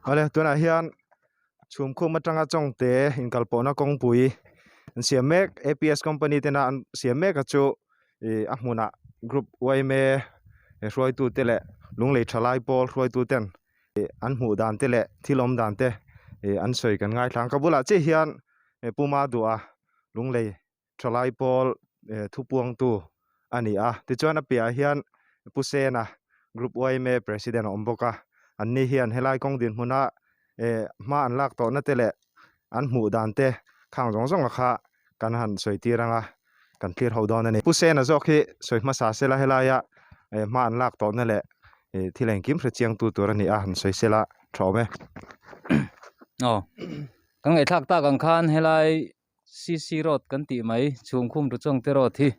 Awle tunah hian chhumkhum atanga Chawngte inkalpawhna kawngpui an siam mek A_P_S company tena an siam mek a chu ih a hmunah group yma hruaitute leh lunglei thalai pawl hruaituten ih an hmuh dan te leh thil awm dan te ih an sawi kan ngaithla ang ka bulah chiah hian Puma duha lunglei thalai pawl eh thupuangtu a ni a tichuan a piahah hian Pu Sena group yma president a awm bawk a an ni hian helai kawng dinhmuna eh hma an lak tawhna te leh an hmuh dan te khang zawng zawng a kha kan han sawi tir ang a kan thlir ho dawn a ni. Pu Sena zawk hi sawi hmasa sela helaia eh hma an lak tawhna leh eh thil engkim hre chiang tu tur a ni a han sawi sela tha awm e. Aw kan ngaihthlak tak ang khan helai CC road kan tih mai chhungkhum tu chuang te road hi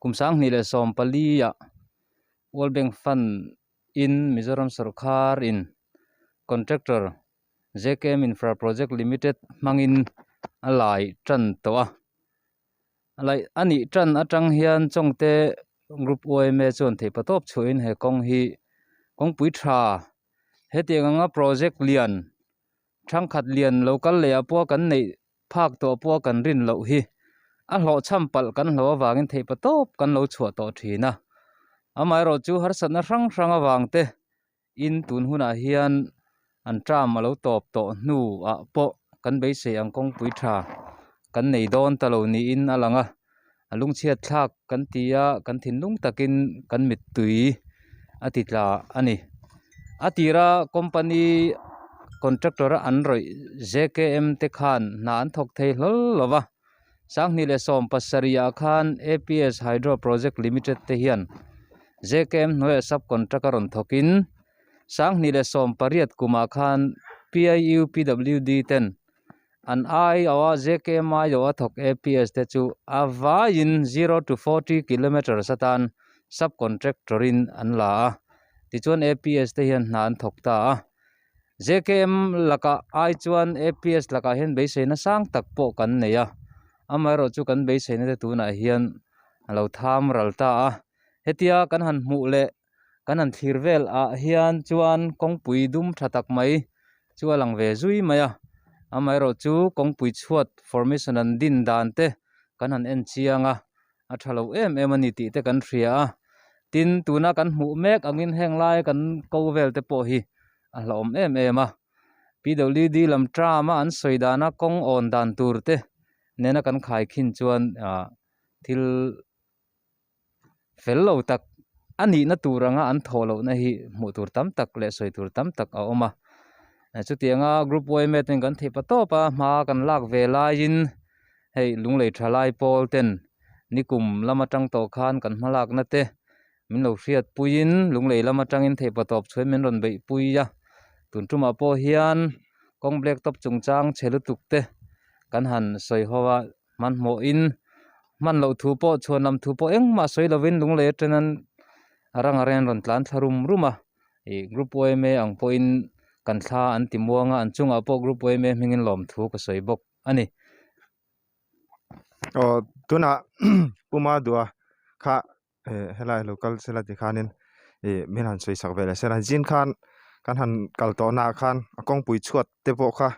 kum 2014 ah World Bank fund in Mizoram sawrkar in contractor J_K_M Infra Project Limited hmangin a lai tan tawh a a laih a nih tan atang hian Chawngte group yma chuan theihpatawp chhuahin he kawng hi kawngpui tha hetiang anga project lian Thangkhat lian lo kal leh ah pawh kan neih phak tawh pawh kan rin loh hi a hlawhchham palh kan hlo avangin theihpa tawp kan lo chhuah tawh thin a. Amaherawh chu harsatna hrang hrang avang te in tun hunah hian an term a lo tawp tawh hnu ah pawh kan beisei ang kawngpui tha kan nei dawn ta lo niin a lang a. A lungchhiat thlak kan ti a kan thinlung takin kan mittui a ti tla a ni a tira company contractor a an rawih J_K_M te khan hna an thawk thei hlawl lo va 2017 ah khan A_P_S hydro project limited te hian J_K_M hnuaiah sub contract a rawn thawk in 2018 kumah khan P_I_U_P_W_D ten An ai aw a JKMI aw a thawk APS te chu a vaiin 0 to 40 kilometres atan sub contractor in an la a, tichuan APS te hian hna an thawk ta a. JKM lakah ai chuan APS lakah hian beiseina sang tak pawh kan nei a, amaherawh chu kan beiseina te tunah hian a lo tham ral ta a. Hetia kan han hmuh leh kan han thlir vel ah hian chuan kawngpui dum tha tak mai chu a lang ve zui mai a amaherawh chu kawngpui chhuat formation an din dan te kan han en chiang a a tha lo em em a ni tih te kan hria a tin tuna kan hmuh mek angin heng lai kan ko vel te pawh hi a hlauhawm em em a P_W_D lam tram a an sawi dana kawng awn dan tur te nena kan khaikhin chuan ah thil. fel lo tak a nihna tur anga an thawh lohna hi hmuh tur tam tak leh sawi tur tam tak a awm a chutianga group yma ten kan theih pa tawp a hma kan lak ve laiin hei lunglei tha lai pawl ten nikum lam atang tawh khan kan hma lakna te min lo hriat puiin lunglei lam atangin theih pa tawp chhuain min rawn beih pui a tun tumah pawh hian kawng black top chungchang chhe lutuk te kan han sawi ho a. Hmanhmawhin hman loh thu pawh chhuan lam thu pawh engmah sawi lovin lunglei atangin a rang a ren rawn tlan thla rum rum a ih group yma ang pawhin kan thla an ti muang a an chungah pawh group yma hmingin lawmthu ka sawi bawk a ni. Aw tunah Puma duha kha eh helai lo kal sela tikhanin ih min han sawi sak ve leh sela zin khan kan han kal tawh naah khan a kawngpui chhuat te pawh kha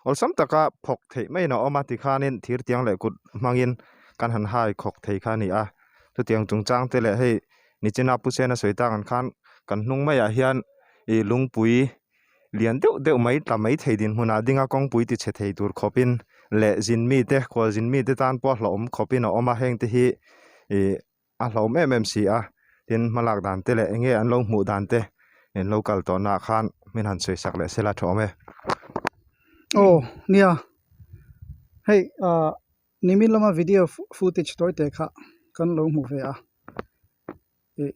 awlsam taka phawk theih maiin a awm a tikhanin thir tiang leh kut hmangin kan han hai khawk thei kha a ni a chutiang chungchang te leh hei nichina pu sena sawi tak ang khan kan hnung maiah hian ih lungpui lian deuh deuh mai tla mai thei dinhmunah ding a kawngpui ti chhe thei tur khawpin leh zin mite khual zin mite tan pawh a hlauhawm khawpin a awm a heng te hi ih a hlauhawm em em si a tin hmalak dan te leh eng nge an lo hmuh dan te in lo kal tawh naah khan min han sawi sak leh sela tha awm e. Aw nia hei ah nimin lama video footage tawi te kha kan lo hmu ve a ih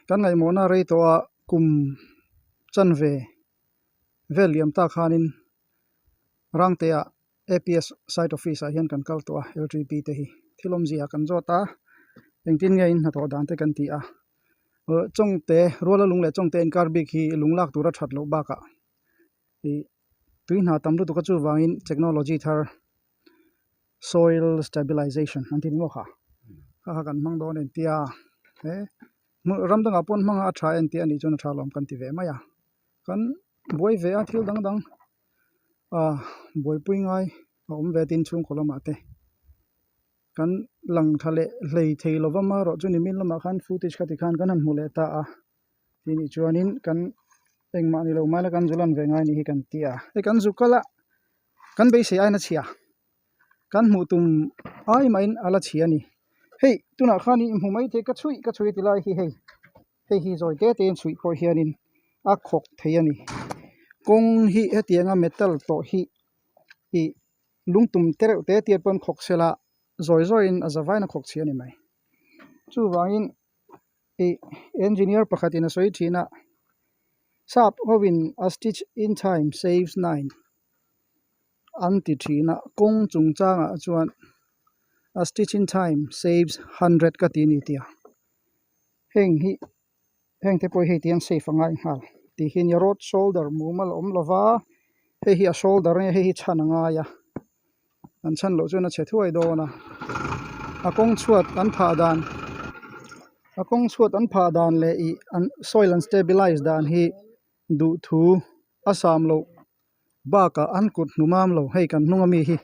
kan ngaihmawhna rei tawh a kum chanve vel liam tak khanin Rangte-ah A_P_S site office ah hian kan kal tawh a L_G_P te hi thil awmzia kan zawt a engtin nge in hnathawh dan te kan ti a Chawngte ruala lung leh Chawngte inkar bik hi lung lak tura that loh bakah ih tui hna tam lutuk a chuvangin technology thar soil stabilization an ti ni maw kha kha kha kan hmang dawn en tia he ram dangah pawh hmanga a tha en tih a nih chuan a tha lawm kan ti ve mai a kan. buai ve a thil dang dang ah buaipui ngai a awm ve tin chhungkaw lamah te kan lang tha leh hlei thei lova amaherawh chu nimin lamah khan footage kha tikhan kan han hmu leh ta a tih nih chuanin kan engmah ni lo maila kan zu lan ve ngai ni hi kan ti a hei kan zu kal a kan beisei aina chhia kan hmuh tum ai mahin a la chhia a ni hei tunah khan ih hmu maithei ka chhuih ka chhuih ti lai hi hei hei hi zawi te te in chhuih pawh hianin a khawk thei a ni kawng hi hetianga metal tawh hi ih lungtum te reuh te te pawn khawk sela zawi zawiin a za vaiin a khawk chhia a ni mai chuvangin ih engineer pakhatin a sawi thin a sap hovin a stitch in time saves nine an ti thin a kawng chungchangah chuan a stitch in time saves hundred ka ti a ni tih a heng hi heng te pawh hi hei ti hian safe a ngai nghal tih hi nia road shoulder mumal a awm lo va hei hi a shoulder a nia hei hi chhan a ngai a an chhan loh chuan a chhe thuai dawn a a kawng chhuat an phah dan a kawng chhuat an phah dan leh ih an soil an stabilize dan hi duhthu a sam loh bakah an kut hnu mam lo hei kan hnung ami hi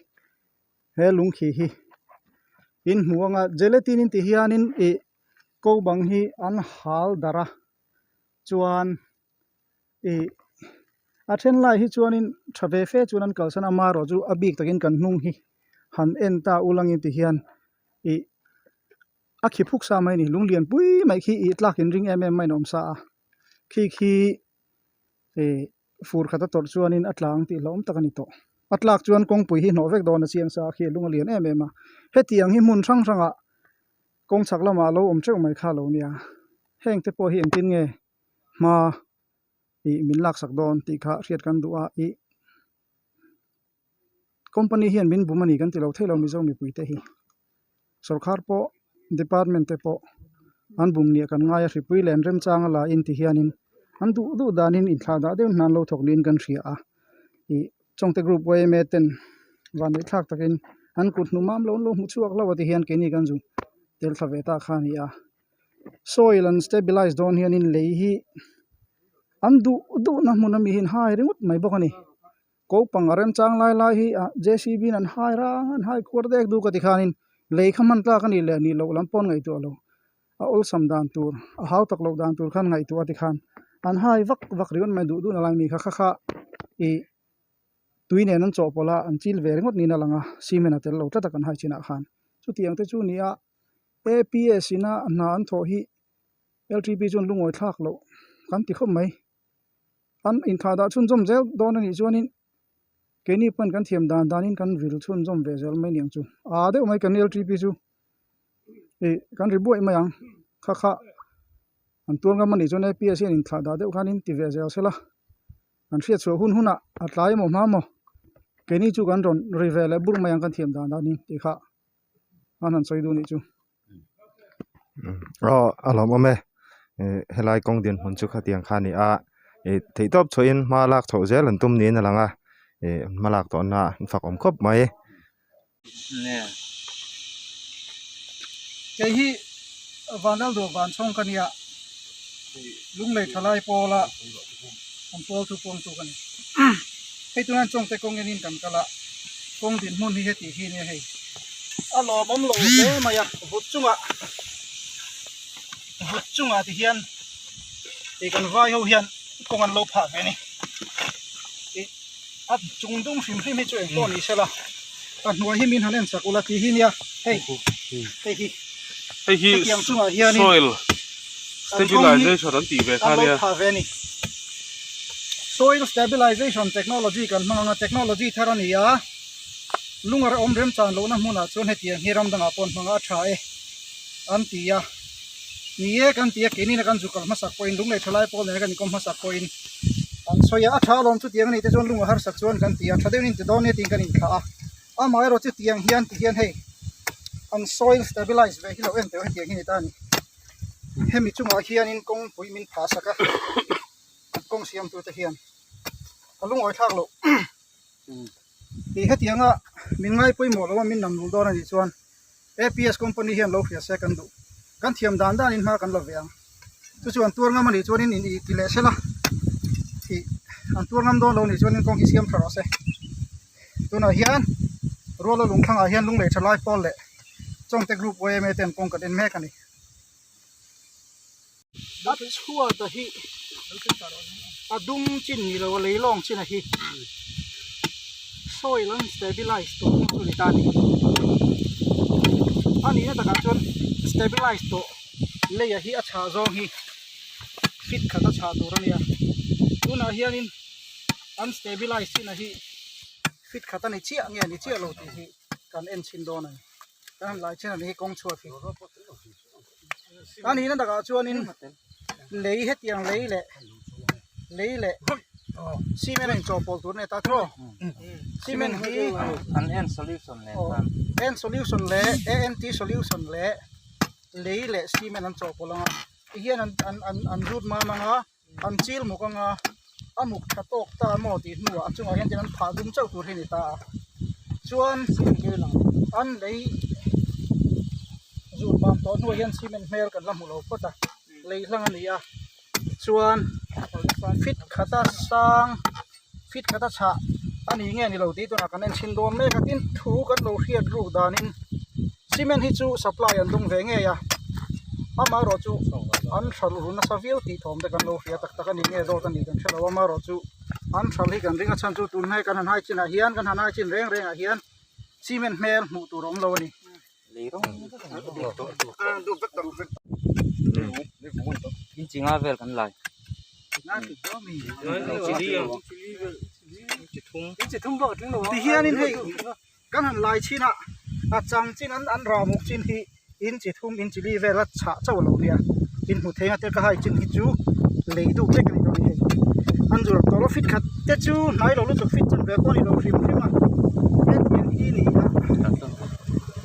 he lungkhih hi in hmu anga gelatin in ti hianin ih ko bang hi an hal darh a chuan ih a then lai hi chuanin tha ve fe chuan an kalsan a amaherawh chu a bik takin kan hnung hi han en ta ulangin ti hian ih a khi phuk sa mai a ni lung lian pui mai khi ih tlak in ring em em mai in a awm sa a khi khi ih fur khat a tawrh chuanin a tlang tih hlauhawm tak a ni tawh a tlak chuan kawngpui hi hnawh vek dawn a chiang sa a khi a lung a lian em em a hetiang hi hmun hrang hrangah kawng chhak lamah a lo awm teuh mai kha a lo nia heng te pawh hi engtin nge hma ih min laksak dawn tih kha hriat kan duh a ih company hian min bum a ni kan ti lo thei lo Mizo mipui te hi sawrkhar pawh department te pawh an bum nia kan ngai a hripui leh an remchang a la in ti hianin an duh duh danin inthlah dah deuh hna an lo thawk niin kan hria a ih Chawngte group yma ten vanneih thlak takin an kut hnu mam lo an lo hmu chhuak hlauh a ti hian keini kan zu tel thla ve ta kha a ni a soil an stabilize dawn hianin lei hi an duh duhna hmun ami hi an hai ringawt mai bawk a ni. Ko pang a remchang lai lai hi ah JCB in an hai rang a an hai khuar dek duk a ti khanin lei kha hman tlak a nih leh nih loh lam pawh an ngaihtuah lo a awlsam dan tur a hau tak loh dan tur khan ngaihtuah a ti khan an hai vak vak ringawt mai duh duhna lai mi kha kha kha ih tui nen an chawhpawlh a an chil ve ringawt niin a lang a cement a tel lo tlat a kan hai chinah khan chutiang te chu ni a APS ina hna an thawh hi LTP chuan lungawi thlak loh kan ti khawp mai. An inthlah dah chhunzawm zel dawn a nih chuanin keini pawn kan thiam dan danin kan vil chhunzawm ve zel mai niang chu. Aa deuh mai kan LTP chu ih kan ri buaih mai ang kha kha an tuar ngam a nih chuan APS hian inthlah dah deuh khanin ti ve zel sela an hriat chhuah hun hunah a tlai emaw hma emaw keini chu kan rawn ri ve leh bur mai ang kan thiam dan danin tih kha an han sawi duh a nih chu. Aw a lawmawm e ih helai kawng dinhmun chu khatiang kha a ni a ih theihtawp chhuahin hma lak chhoh zel an tum niin a lang a ih hma lak tawhna an fak awm khawp mai. Kei hi Vanlal duh van chhawng ka nia lunglei tha lai pawla an pawl thu pawng tu ka ni hei tunah hian chawngte kawng enin kan kal a kawng dinhmun hi heti hi nia hei. A lawmawm lo hle mai a vut chungah vut chungah ti hian ih kan vai ho hian kawng an lo phah ve a ni ih a chung dung hrim hrim hi chu eng pawh ni sela a hnuai hi min han en chak ula tih hi nia hei hei hi hei hi hetiang chungah hianin soil an kawng hi stabilization an tih ve kha an lo nia phah ve a ni soil stabilization technology kan hmang ang a technology thar a ni a. Lungar awm remchan lohna hmunah chuan hetiang hi ram dangah pawh an hmang a, a tha e an ti a. Ni e kan ti a, keini na kan zu kal hmasak pawhin lunglei tha lai pawl nena kan inkawm hmasak pawhin an sawi a, a tha alawm chutiang a nih te chuan lung a harsak chuan kan ti a, tha deuhin inti dawn nia tiin kan inthlah a. Amaherawh chutiang hian ti hian hei an soil stabilize ve hi lo en teuh hetiang hi a ni ta a ni. Hemi chungah hianin kawngpui min phah sak a, kawng siamtute hian a lungawi thlak loh. Tih hetianga min ngai pawimawh lo a min nam lul dawn a nih chuan APS company hian lo hria se kan duh. Kan thiam dan danin hma kan la ve ang. Chu chuan tuar ngam a nih chuanin in ih ti leh sela tih An tuar ngam dawn lo nih chuanin kawng hi siam tha rawh se. Tunah hian Ruala lungthlangah hian lunglei tha lai pawl leh Chawngte Group yma ten kawng kan en mek a ni. A chhuat a hi a dum chin ni lo a lei lawng chin a hi soil an stabilize tawh ang chu ni ta a ni. A nihna takah chuan stabilize tawh lei a hi a chhah zawng hi fit khat a chhah tur a nia tunah hianin an stabilize chin a hi fit khat a ni chiah nge ni chiah lo tih hi kan en chhin dawn a ni kan han lai chin a ni hi kawng chhuat hi a nihna takah chuanin lei hetiang lei leh lei leh cement a inchawhpawlh tur a ni ta tiraw cement hi an en solution nen khan en solution leh ant solution leh lei leh cement an chawhpawlh ang a tihian an an an an zut mam ang a an chil muk ang a a muk tha tawk ta maw tih hnuah a chungah hian tin an phah dum chauh tur hi a ni ta a chuan an lei zut mam tawh hnuah hian cement hmel kan la hmu lo phawt a lei hlang a ni a chuan fit khata sang fit khata chhah a ni nge ni lo tih tunah kan en chhin dawn mek a tin thu kan lo hriat ruk danin cement hi chu supply an dawng ve ngei a amaherawh chu an hralh ru nasa viau tih thawm te kan lo hria tak tak a ni nge dawt a ni kan hrelo amaherawh chu an hralh hi kan ring a chhan chu tun hmel kan han hai chinah hian kan han hai chin reng rengah hian cement hmel hmuh tur a awm lo a ni. Inchi nga vel kan lai. Ti hianin hei kan han lai chin a a chang chin an an rah muk chin hi inchi thum inchi li vel a chhah chauh a lo nia in hmu thei a te ka hai chin hi chu lei duh vek a ni dawn a ni hei an zur tawh lo fit khat te chu hnai lo lutuk fit chan ve pawh a ni lo hrim hrim a hetiang hi ni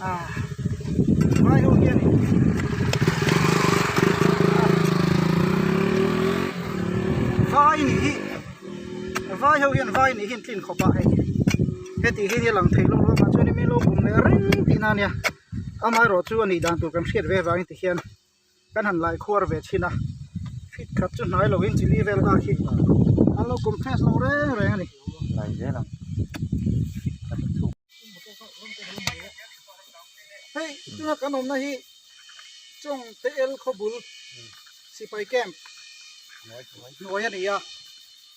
a. Vai ho hianin vai nih hi vai ho hian vai nih hi an tlin khawp a hei heti hi a lang thei lo luam ah chuan min lo bum leh reng tihna a nia amaherawh chu a nih dan tur kan hriat ve avangin tihian kan han lai khuar ve thin a fit khat chu hnai lovin chili vel bak hi an lo compress lo reng reng a ni. Hei tuna kan awmna hi Chawngte El khawbul sipai camp hnuai a ni a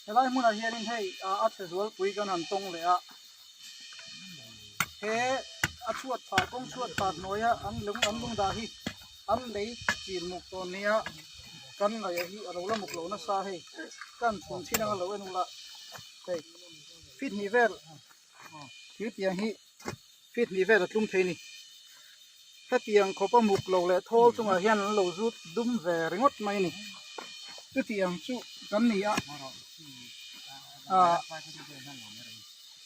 helai hmunah hianin hei a chhe zualpui kan han tawng leh a he a chhuat phah kawng chhuat phah hnuaia an lung an lung dah hi an lei chin muk tawn nia kan ngaih hi a lo la muk lo nasa hei kan chhun chin anga lo en ula hei fit hnih vel thil tiang hi fit hnih vel a tlum thei a ni hetiang khawpa muk lo leh thawl chungah hian an lo zut dum ve ringawt mai a ni chutiang chu kan ni a ah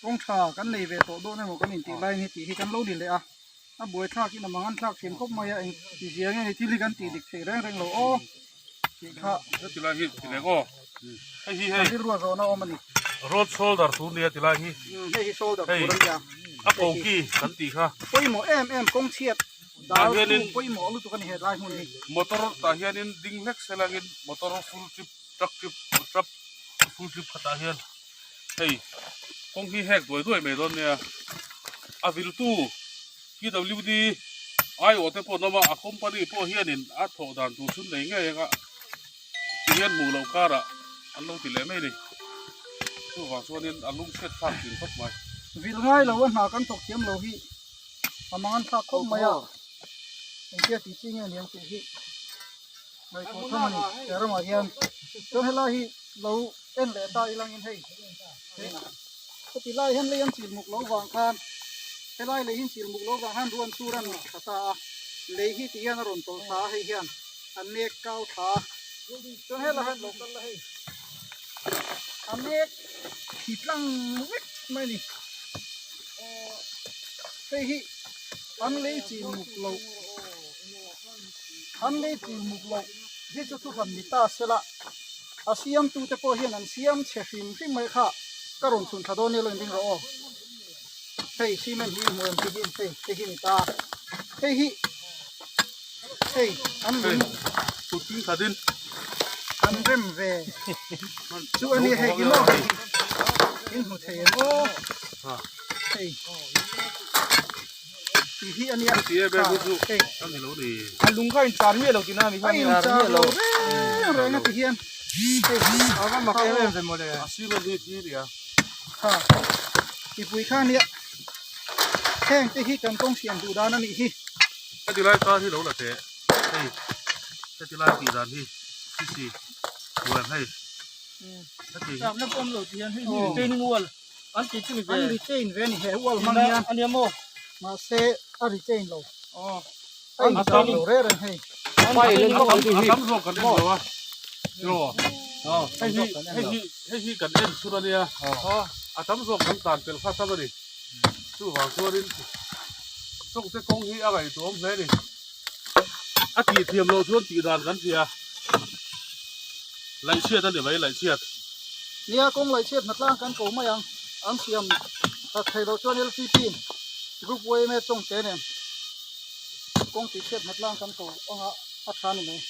kawng tha kan nei ve tawh dawn emaw kan intih laiin heti hi kan lo ni leh a a buai thlakin a mang an thlak thin khawp mai a eng ti zia nge ni thil hi kan tih dik theih reng reng lo aw tih kha Heti lai hi ti leng aw hei hi hei rilru a zawhna awm a ni road shoulder tur nia ti lai hi hei hi shoulder tur a nia a koki kan tih kha pawimawh em em kawng chhiat dal chu pawimawh lutuk a ni he lai hmun hi motor tah hianin ding hlek se langin motor full trip truck trip truck full trip khatah hian hei kawng hi hek duai duai mai dawn nia a viltu PWD aiawh te pawh an awm a a company pawh hianin a thawh dan tur chhun nei ngei anga ti hian hmuh loh karah an lo ti leh mai a ni chuvang chuanin a lung chhiat thlak thin khawp mai. Vil ngai lo a hna kan thawk thiam lo hi a mang an thlak khawp mai a engtia tih chi nge niang tih hi ngaihtuah tham a ni he ramah hian chuan helai hi lo en leh ta ilangin hei heti lai hian lei an chil muk lo vang khan helai lei hi an chil muk lo vang khan ruan chur a ni tha ta a lei hi ti hian a rawn tawlh thla a hei hian a nek kau thla a chuan helai hian lo kal la hei a nek thi tlang vek mai a ni hei hi an lei chil muk loh an lei chil muk loh hi chu thu hran ni ta sela. A siamtute pawh hian an siam chhe hrim hrim mai kha ka rawn chhun thla dawn nia lo inring rawh aw. Hei cement hi hmu em hi hei hei hi ni ta hei hi hei an lung kut king khatin. An rem ve chu a ni hei hi maw hei in hmu thei em aw hei tih hi a nia hei a lung kha in char miah lo tihna a ni a in char lo reng reng a ti hian hei a va mak em em ve mawle kha mipui kha nia heng te hi kan kawng siam duh dan a nih hi. Heti lai kar hi lo la teh hei heti lai tih dan hi sisi huan hei heti Chakna pawh awm lo tih hian hei hi retaining wall an tih chu ni ve an retain ve a ni he wall hmang hian a nia maw mahse a retain lo aw a in chak lo reng reng hei a tam zawk kan en lo a tiraw hei hi hei hi hei hi kan en chhun a nia a tam zawk kan tan tel kha tam a ni chuvang chuanin Chawngte kawng hi a ngaihtuahawm hle a ni. A tih thiam loh chuan tih dan kan hria. Laihchhiat a ni mai, laihchhiat. Nia, kawng laihchhiat hna tlang kan ko mai ang. An siam that thei loh chuan LTP in Group yma Chawngte nen kawng tihchhiat hna tlang kan ko anga a tha ni mai.